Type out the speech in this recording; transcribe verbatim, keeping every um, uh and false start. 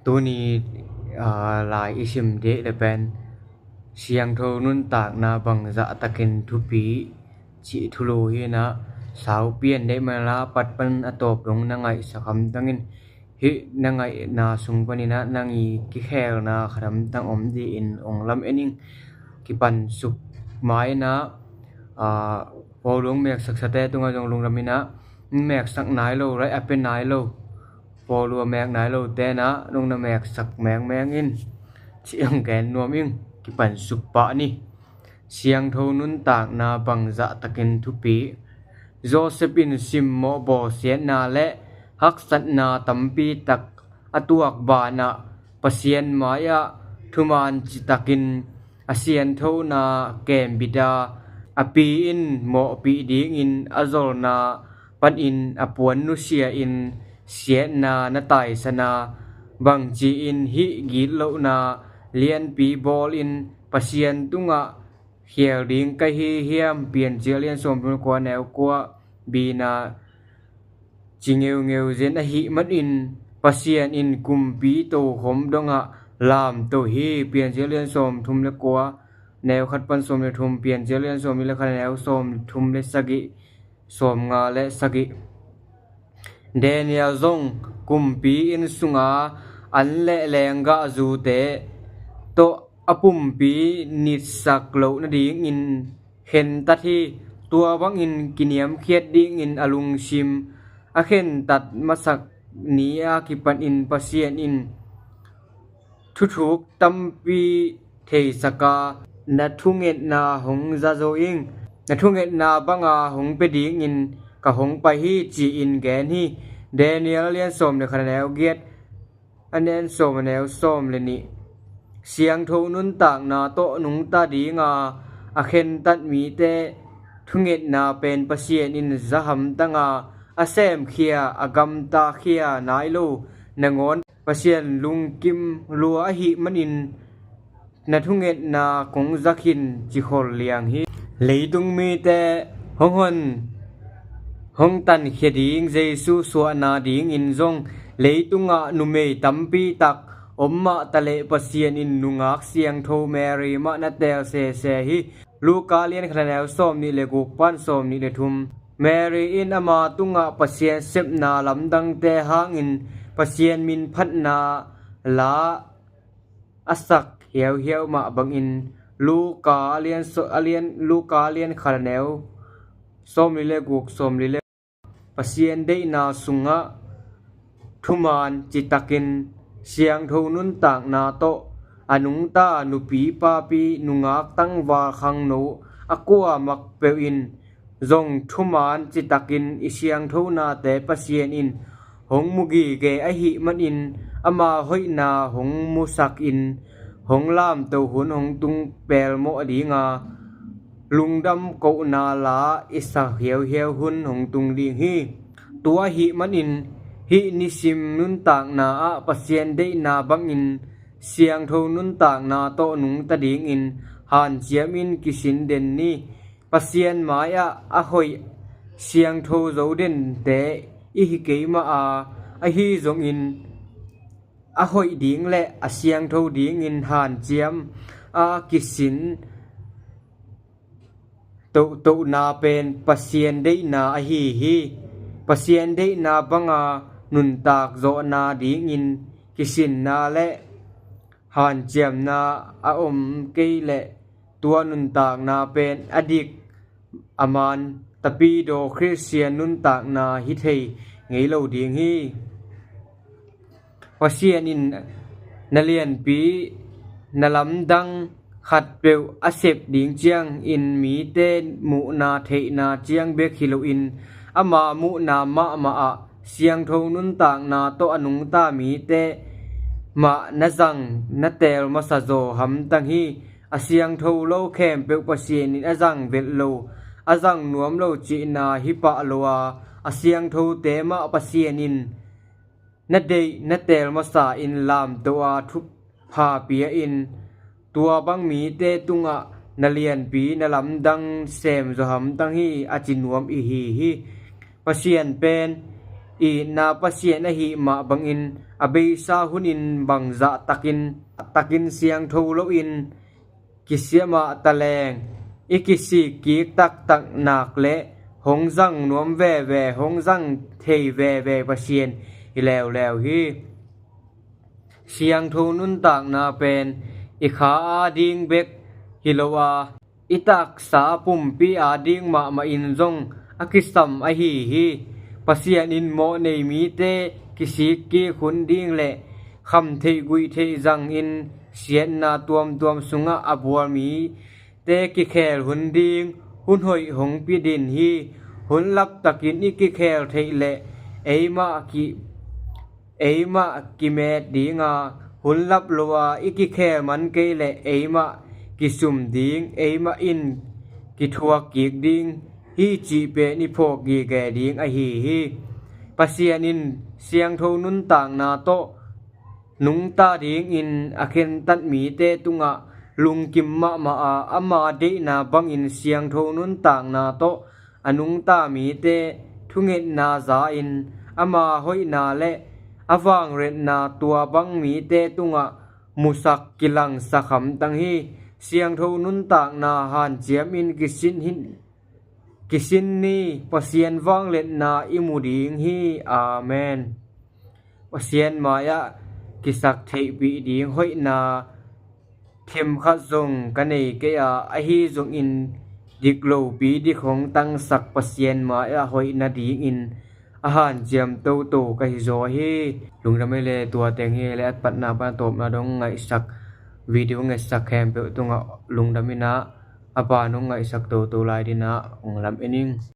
Tuni, aa, lai i sim dih le pen siangtho nuntakna bangzah takin thupi cih thulu hi inah, saupi an deih man la, a pat pan a tawp dong na ngaihsak hamtang in, hih na ngaihna sung paninah nang i kikhelna khat hamtang om dih in ong lam en ing. Kipan suk ma inah, aa, Paul hong meksaksate tungah zong lungdam inah, meksak nai lo, raih a pia nai lo, Paul a mek nai lo tenah nong na meksak mengmeng in, ci hong gen nuam ing. Kipan suk pah ni. Siangtho nuntakna bangzah takin thupi. Joseph in simmawh bawlsiatna le haksatna tampi tak a tuak banah Pasian mai-ah thuman citakin a sianthona kembit a, a pi in mawhpih dingin a zolna panin a puan nusia in siatna na taisan a, bangci-in hih gitlohna lianpi bawlin Pasian tungah khial ding ka hi hiam? Piancil lian sawmthum le kua, neu kua, bina ci ngeungeu zen ahih manin Pasian in kumpi tokhom dongah lamto hi. Piancil lian sawmthum le kua, neu khat pan sawm le thum, Piancil lian sawmnih le khat, neu sawmthum le sagih, sawmnga le sagih. Daniel zong kumpi inn sunga an le lenggah zute tawh a pumpi nitsak loh nadingin khentat hi. Tua bangin kiniamkhiat dingin a lungsim a khentat masak ni a kipanin Pasian in thuthuk tampi theisak a, na thungetna hong za zo ing. Na thungetna banga hong pia dingin ka hong pai hi, ci-in gen hi. Daniel a lian sawm le khat, a neu giat, a lian sawm, a neu sawm le nih. Siangtho nuntakna tawh nungta dinga a khentat mite thungetna pen Pasian in za hamtang a, a semkhia, a gamtakhia nai lo nangawn Pasian lungkim lua ahih manin na thungetna kong za khin, ci khol liang hi. Leitung mite hong hon, hong tankhia ding Jesu suahna dingin zong leitungah numei tampi tak om mah taleh Pasian in nungak siangtho Mary mah na teel sese hi. Luka lian khat, a neu sawmnih le guk pan sawmnih le thum. Mary in ama tungah Pasian sepna lamdangte hangin Pasian minphatna la a sak hiauhiau mah bangin Luka a lian so-, a lian, Luka a lian khat, a neu sawmli le guk, sawmli le Pasian deihna sungah thuman citakin siangtho nuntakna tawh a nungta nupi papi, nungak tangval khangno a kuamak peuh in zong thuman citakin i siangthonate Pasian in hong mu gige ahih manin ama hoihna hong musakin hong lamto hun hong tung pelmawh dinga lungdam kohna la i sak hiauhiau hun hong tung ding hi. Tua ahih manin hih nisim nuntakna ah Pasian deihna bangin siangtho nuntakna tawh nungta dingin hanciamin kisin den ni. Pasian mai-ah a hoih siangtho zo dente i hi keimah a, ahi zongin a hoih ding le a siangtho dingin hanciam a kisin tohtohna pen Pasian deihna ahi hi. Pasian deihna banga nuntak zawhna dingin kisinna le hanciamna a om kei leh tua nuntakna pen a dik a man tapidaw Khristian nuntakna hi thei ngei lo ding hi. Pasian in na lianpi, na lamdang khatpeuh a sep ding ciangin mite muhna theihna ciang bek hi loin ama muhna mahmah ah siangtho nuntakna tawh a nungta mite mah na zang na teel masa zaw hamtang hi. A siangtho lo khempeuh Pasian in a zang velh lo, a zang nuam lo cihna hi pah lo a, a siangthote mah Pasian in na deih na teel masa in lamto a thupha pia in tua bang mite tungah na lianpi na lamdang sem zaw hamtang hi, a ci nuam i hi hi. Pasian pen itna Pasian ahih mah bangin a beisa hunin bangzah takin, takin siangtho loin kisia mah taleng i kisik kik taktak nak le hong zang nuam veve, hong zang thei veve Pasian hi leuleu hi. Siangtho nuntakna pen i kha ading bek hi lo a, i taksa pumpi ading mahmah in zong a kisam ahi hi. Pasian in mawhnei mite kisik kik hun ding le kham theih guih theih zangin siatna tuamtuam sungah a bual mite kikhel hun ding hun hoih hong pia din hi. Hun laptakin i kikhel theih le eimah ki eimah kimet dinga, hun lap lo a i kikhel man kei le eimah kisum ding, eimah in kithuak kik ding hi cih pen i phawk gige ding ahi hi. Pasian in siangtho nuntakna tawh nungta dingin a khentat mite tungah lungkim mahmah a, ama deihna bangin siangtho nuntakna tawh a nungta mite thungetna za-in ama hoihna le a vangliatna tua bang mite tungah musak kilangsak hamtang hi. Siangtho nuntakna hanciam in kisin hin, kisin ni, Pasian vangliatna i mu ding hi. Amen. Pasian mai-ah kisak theihpih ding hoihna themkhat zong ka nei kei a, ahi zongin dik lopi dik hong tangsak Pasian mai-ah hoih nadingin a hanciam toto ka hi zaw hi. Lungdam ei le, tua teng hi le, a patna pan a tawpna dong ngaihsak, video ngaihsak khempeuh tungah lungdam inah, a pan hong ngaihsak toto lai dinah hong lam en ing.